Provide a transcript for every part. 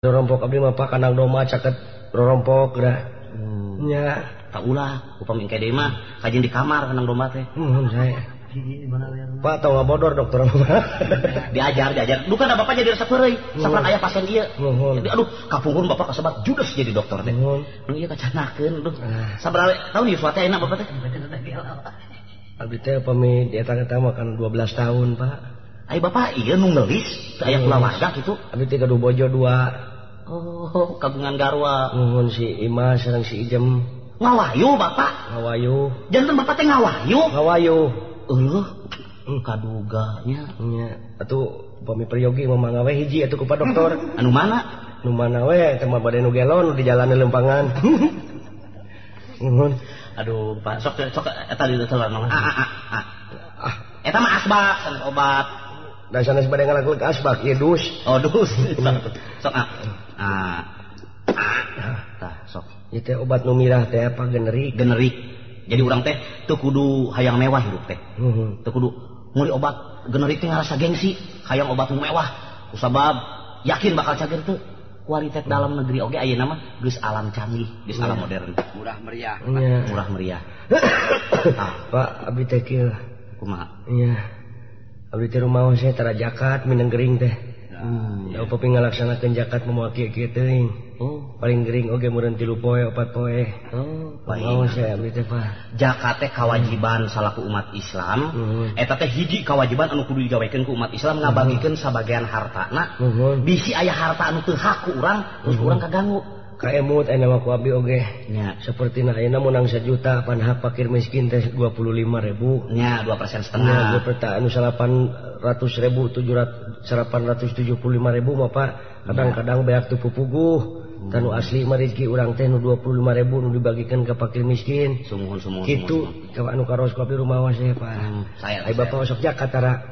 Rorompok abdi mah Pak kandang domba caket rorompok geura. Nya, tak ulah upami engke deui mah kajing di kamar kandang domba teh. Muhun saya. Pak tau ngabodor dokter mah. Diajar. Duka da bapak jadi resep heureuy. Saprak aya pasien ieu. Muhun. Jadi aduh kapungkur bapak kasebat judes jadi dokter teh. Muhun. Nu ieu kacanakeun duh. Sabaraha tahun yuswa teh enak bapak teh? Abdi teh upami di eta-eta mah kan 12 tahun, Pak. Ai bapak ieu nu ngeulis teu aya kulawarga kitu. Abdi teh gaduh bojo 2. Oh, kagungan garwa. Muhun si Imas sareng si Ijem. Ngawayu bapak. Ngawayu. Janten bapak teh ngawayu. Ngawayu. Eueuh, kaduganya. Nya, atuh upami peryogi mah mangga we hiji atuh ku Pak Dokter. Anu mana? Nu mana we teh mah bade nu gelon di jalan lempangan. Nuhun. Aduh, Pak, sok sok eta di telan mah. Ah. Eta mah asbak, sanes obat. Da sanes bade ngalakukeun asbak ieu dus. Oh, dus. Sok ah. Ah. Tah, sok. Ieu teh obat nu mirah teh apa generik? Generik. Jadi urang teh teu kudu hayang mewah hirup teh. Teu kudu meuli obat generik teh ngarasa gengsi, hayang obat nu mewah. Kusabab yakin bakal cager teu. Kualitas dalam negeri oge ayeuna mah geus alam canggih, geus alam modern. Murah meriah. Murah meriah. Ah, Pak, abdi teh kieu. Kumaha? Nya. Abdi teh rumaos teh tara zakat mineng gering teh. Ya upami ngalaksanakeun zakat moal kieu-kieu teuing. Oh, paling gering oge meureun 3 poe 4 poe. Oh, rumaos ya abdi teh Pak. Zakat teh kawajiban salaku umat Islam. Eta teh hiji kawajiban anu kudu digawekeun ku umat Islam ngabagikeun sabagian hartana. Bisi aya harta anu teu hak ku urang, terus urang kaganggu. Kaemut ayeuna mah ku abdi oge. Nya, sapertina ayeuna meunang 1 juta pan hak fakir miskin teh 25.000. Nya, 2% setengah. Nya, 2 anu 800.000 875.000 mah Pak. Kadang-kadang beak teu pupuguh. Tanu asli mah rezeki urang teh nu 25.000 nu dibagikeun ka fakir miskin. Sumuhun. Kitu ka anu karos ku abdi rumaos teh Pak. Saya. Ai bapak sok zakat tara.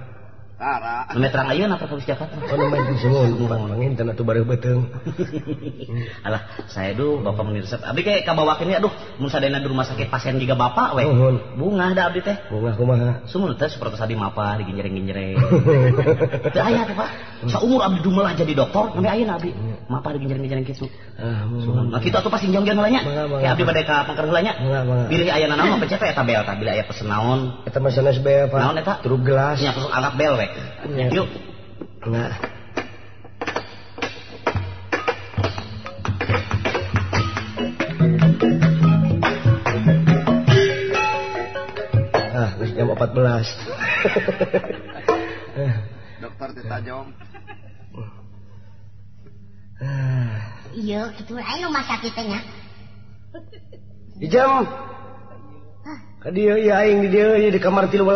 Tara. Nu terang ayeuna apa geus zakat? Oh, nu mah sumuhun panginten atuh bareuh beuteung. Alah, saya duh bapak meni resep. Abdi ke kabawakeun aduh mun sadayana di rumah sakit pasien jiga bapak we. Bungah da abdi teh. Bungah kumaha? Sumuhun teh sapertos abdi mapah diginjereng-ginjereng. Teu aya teh Pak. Saumur abdi dumelah jadi dokter, nembe ayeuna abdi mapah diginjereng-ginjereng kitu. Ah, nah kitu atuh pasti jongjon heula nya. Ke abdi bade ka pangker heula nya. Bilih aya nanaon mah pencet eta bel tah, bilih aya pesen naon. Eta mah sanes bel Pak. Naon eta? Truk gelas. Nya langsung angkat bel we. Yuk. Nah. Ah, geus jam 14. Dokter teh tajong. Iya, kitu lain rumah sakit teh nya. Ijam. Ka dieu ieu aing di dieu ieu di kamar 13.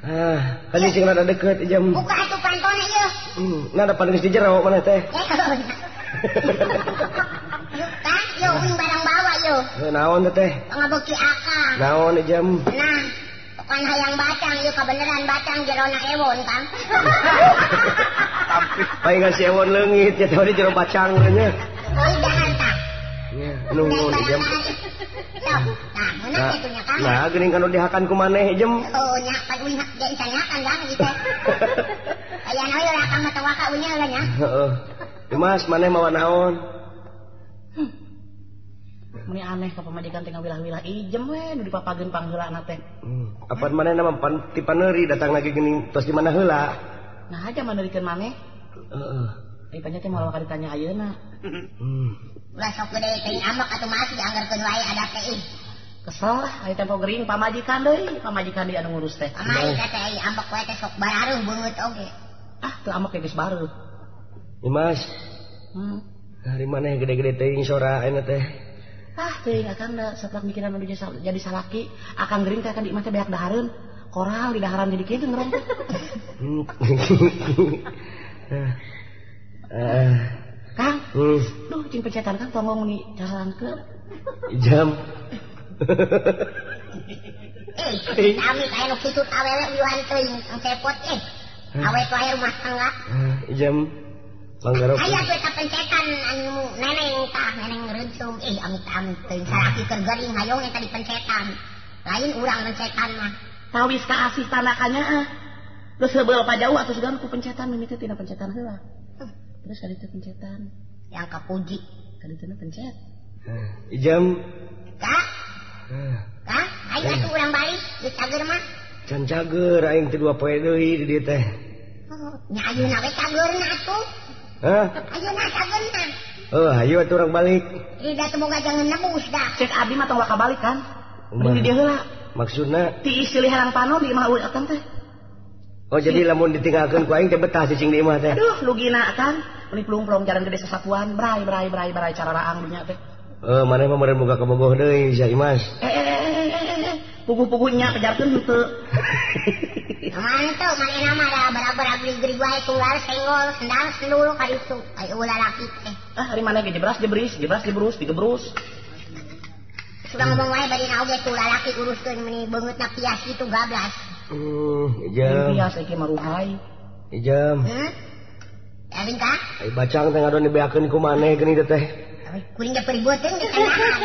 Ah, kan sing rada deket Ijam. Buka atuh pantona ieu. Nah da pan geus di jero maneh teh. Kan ieu uing barang bawa ieu. Naon teh? Pangabeuki akang. Naon Ijam? Nah, pokona hayang bacang ieu kabeneran bacang jerona ewon, Kang. Palingan si ewon leungit ya teh di jero bacang nya. Oh, jangan tah. Nya, nuhun Ijam. Nah, meunang kitu nya Kang. Nah, geuning kan dihakan ku maneh Ijam. Oh, nya pan uing hak ge canyakan Kang ieu teh. Aya naon lah Kang mah tawaka unya heula nya. Heeh. Mas, maneh mawa naon? Meni aneh ka pamajikan teh ngawilah-wilah Ijem we nu dipapageun pangheulana teh. Apan maneh nama pan ti paneuri datang lagi geuning tos di mana heula. Nah, aja maneurikeun maneh. Heeh. Ai panya teh moal ka ditanya ayeuna. Ulah sok gede teuing ambek atuh masih anggerkeun wae adat teh ih. Kesel lah, aya tempo gering pamajikan deui, pamajikan deui anu ngurus teh. Pamajikan teh ai ambek wae teh sok bararuh beungeut oge. Ah, teu ambek geus bareuh. Mas. Hari maneh gede-gede teuing sora ayeuna teh. Ah, teuing akang da saplak mikiran anu jadi salaki, akang gering teh akan di imah teh beak dahareun. Koral di daharan jadi kieu ngerong teh. Kang. Duh, cing pencetan Kang tonggong ni carangkeun. Jam. Eh, kami aya nu kitu awewe uyuhan teuing cepot eh. Awet wae rumah tangga. Jam. Manggarop. Aya tuh eta pencetan anu neneng tah, neneng reungsum ih amit-amit teuing salaki keur gering hayong eta dipencetan. Lain urang pencetan mah. Tawis ka asih tanakannya ah. Geus heubeul pa jauh atuh sugan ku pencetan mimiti tina pencetan heula. Terus kali itu pencetan. Yang kapuji. Kali itu pencet. Ijam. Kak. Kak, ayo atuh urang balik di cager mah. Can cager aing teh 2 poe deui di dieu teh. Oh, nya ayeuna we cagerna atuh. Hah? Ayeuna cagerna. Oh, ayo atuh urang balik. Tidak teu boga jangan nebus dah. Cek abdi mah tong waka balik kan. Mending di dieu heula. Maksudna tiis silih herang panon di imah eueuh atan teh. Oh, jadi lamun ditinggalkeun ku aing teh betah cicing di imah teh. Aduh, lugina kan. Meuni plung-plung jalan gede sasapuan, bray bray bray bray cara raang dunya teh. Maneh mah meureun boga kabogoh deui sia Imas. Puguh-puguhnya kejarkeun henteu. Mantap, manehna mah da bara-bara grig-grig wae tunggal senggol sendal sendul ka ditu. Aya ulah laki teh. Ah, ari maneh ge jebras jebris, jebras jebrus, digebrus. Sudah ngomong wae bari na oge tuh lalaki uruskeun meuni beungeutna pias kitu gablas. Ijam. Pias iki mah ruhai. Ijam. Aing ka? Ai bacang teh ngadon dibeakeun ku maneh geuning teh. Kuring ge peributeun di tandahan.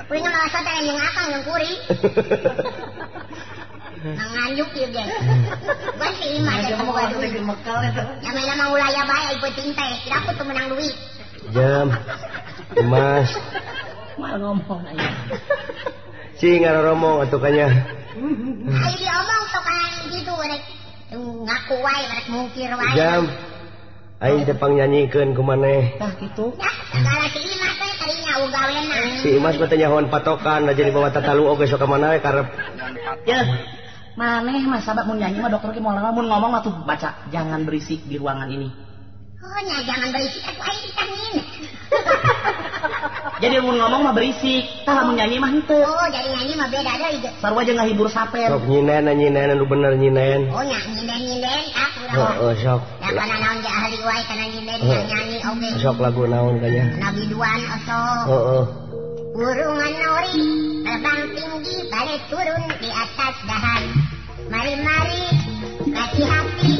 Kuring mah asa teh jeung akang jeung kuring. Manganyuk ieu ge. Gua si Imah teh boga duit. Ya mah mah ulah ya bae ai peuting teh, kira aku teu meunang duit. Jam. Mas. Mal ngomong aya. Si ngaroromong atuh kanya. Ayo diomong tok kana kitu rek ngaku wae rek mungkir wae. Jam. Aing teh pangnyanyikeun ku maneh. Tah kitu. Ya, sagala si Imas teh tadinya gawena. Si Imas mah teh nyahoan patokan aja dibawa tatalu oge sok ka mana we karep. Yeuh. Maneh mah sabab mun nyanyi mah dokter ge moal mun ngomong mah tuh baca jangan berisik di ruangan ini. Oh nya jangan berisik atuh aing ditangin. Jadi mun ngomong mah berisik, tah mun nyanyi mah henteu. Oh, jadi nyanyi mah beda deui. Sarua jeung ngahibur saper. Sok nyinen nyinen anu bener nyinen. Oh nya nyinen-nyinen tah urang. Heeh, sok. Da kana naon ge ahli wae kana nyinen nyanyi oge. Sok lagu naon kanya? Nabi Duan osok. Heeh. Burungan nori terbang tinggi balik turun di atas dahan. Mari-mari kasih hati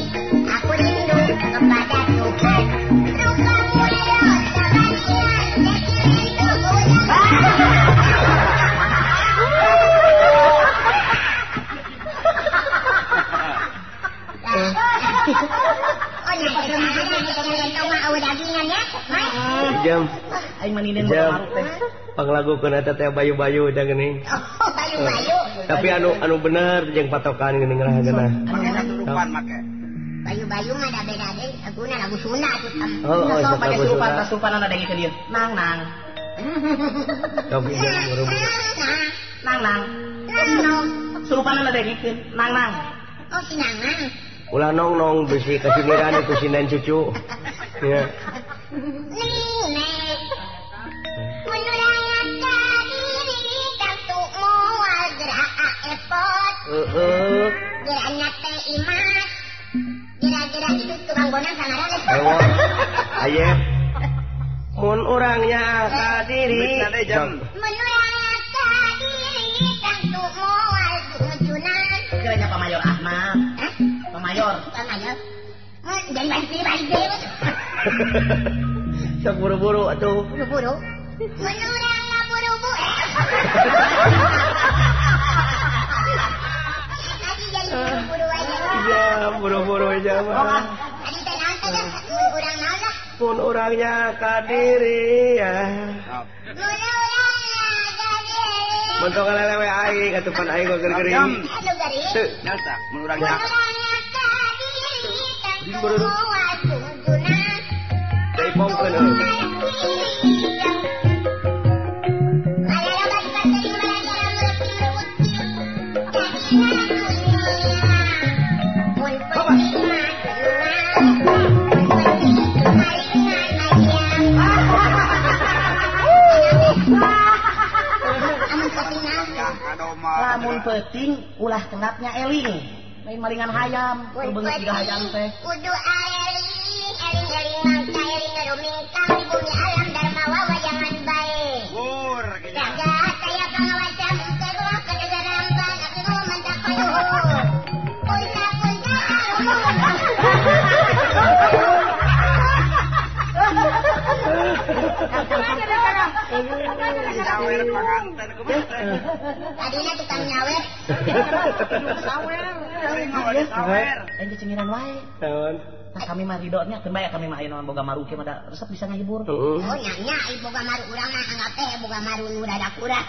aku rindu kepada Tuhan. Rupa mulia sabanian jadi rindu Oh nya dagingan ya, Mas. Jam. Aing maninin maruk teh. Panglagukeun eta teh bayu-bayu da geuning. Oh, bayu-bayu. Tapi anu bener jeung patokan geuning lah geunah. Make make. Bayu-bayu mah da beda deui, laguna lagu Sunda atuh. Oh, sok pakai surupan, surupan anu dengikeun ieu. Nang nang. Sok buru-buru. Nang nang. Surupan anu dengikeun, nang nang. Oh, si nanang. Ulah nong nong bisi kasiniran itu sinden cucu. Ya. Ning menurang diri tentu moal gerak epot. Heeh. Geraknya teh Imas. Gerak-gerak itu tukang bonang sangaran. Ewo. Aye. Mun urangnya ka diri. Menurang diri tentu moal jujunan. Kiranya Pak Mayor Ahmad. Hah? Pak Mayor. Pak Mayor. Jadi balik deui. Sok buru-buru atuh. Buru-buru. Menurang buru-buru. Tadi jadi buru-buru aja. Iya, buru-buru aja mah. Tadi teh naon teh urang naon lah. Mun urangnya ka diri ya. Mun urangnya ka diri. Mun tong lelewe aing atuh pan aing geuring. Aduh geuring. Teu, nyata mun urangnya. Mun urangnya ka diri tentu moal jujunan. Dipongkeun euy. Lamun peuting ulah kendapnya eling. Lain malingan hayam, beungeut jiga hayam teh. Kudu aeling, eling-eling mangka eling rumingkang di bumi alam dharma wawayangan bae. Bur Jaga saya pangawasa mungke gua kadagarampan aku mantak paluhur. Punta-punta aruhur. Nyawer panganten kumaha teh. Tadina tukang nyawer. Sawer. Sawer. Lain cecengiran wae. Naon? Tah kami mah ridho nya keun bae kami mah aya boga maru kieu mah da resep bisa ngahibur. Heeh. Oh nya nya ieu boga maru urang mah anggap teh boga maru nu rada kurang.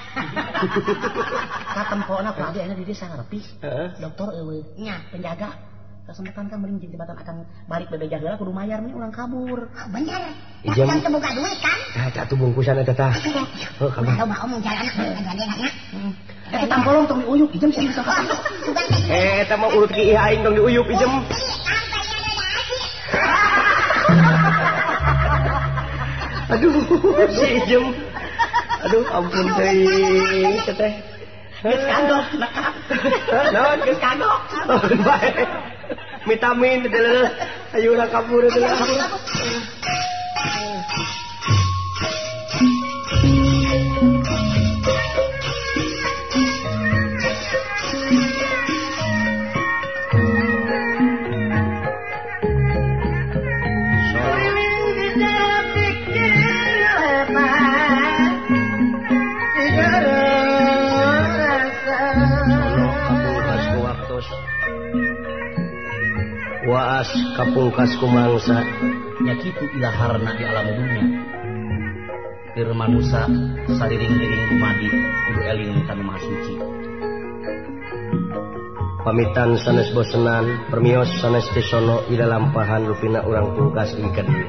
Katempona ku abdi ayeuna di desa ngarepih. Heeh. Dokter eueuh. Nya. Penjaga kesempatan kan mending jeung jembatan akan balik bebeja heula kudu mayar mending urang kabur. Oh, bener. Ijem. Tapi teu boga duit kan? Tah eta tuh bungkusan eta tah. Heuh kabar. Loba omong jalan kajadian nya. Eta tampolong tong diuyuk ijem sih bisa kabur. Sugan teh. Eh eta mah urut ki aing tong diuyuk ijem. Aduh si ijem. Aduh ampun teuing teh. Geus kagok cenah. Naon Geus kagok. Bae. Vitamin teh leuh. Ayo urang kabur teh. Waas kapungkas kumangsa nya kitu ilaharna di alam dunya. Keur manusa sariring-riring dumadi kudu eling ka nu Maha Suci. Pamitan sanes bosenan, permios sanes tisono ila lampahan rupina urang pungkas ing ka dieu.